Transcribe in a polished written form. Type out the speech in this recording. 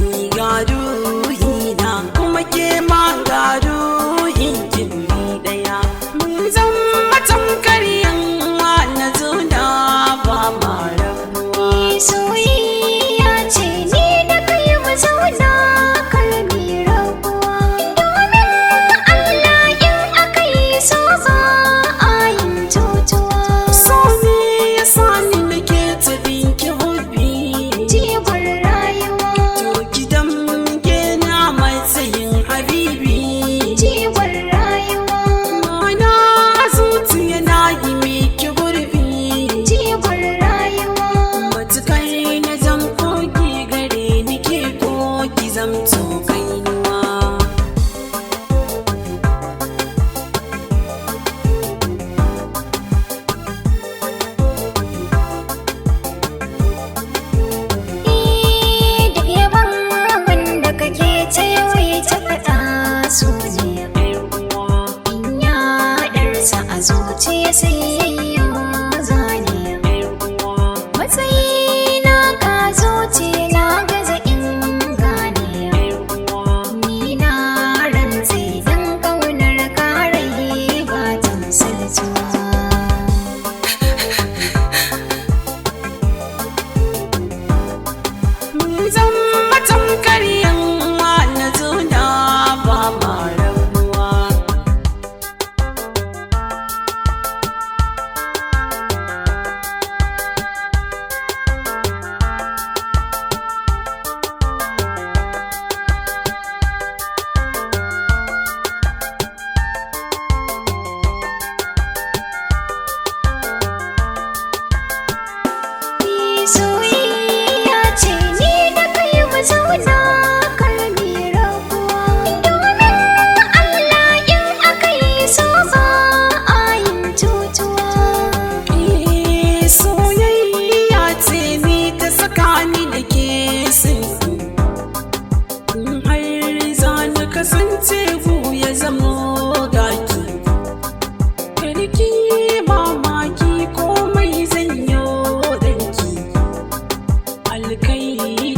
Ni ga ruhina kuma ke ma ga ruhin jini ɗaya. Mun zama tamkar yanwa na juna ba ma rabuwa. Soyayya ce ni da kai mu zauna kar mu rabuwa. Domin Allah in aka yi so ba a yin cutuwa. So ne ya sani nake ta binki hobby. Jigon rayuwa, To gidan ke na matsayin habibi. jigon rayuwa, Mana zuciya na yi miki gurbi. jigon rayuwa. Matukar na zan koki gare ni ke koki zamto kainuwa. Duk yaban wanda kake ta yawaita faɗa su ne. Yar uwa, In yaɗarsa a zuciya sai yayyo zane. yar uwa, Matsayi na ka zuciya na gaza in gane. yar uwa. Ni na rantse dan ƙaunar ka rai ba ta misaltuwa. Mun zama tamkar yanwa na juna ba ma rabuwa. Soyayya ce ni da kai mu zauna kar mu rabuwa. Domin Allah in aka yi so ba a yin cutuwa. Eh, soyayya ce ni ta saka ni da ke sinki. In har za ni kasance gu ya zamo gaki. Karki mamaki komai zan yo danki. Alkairi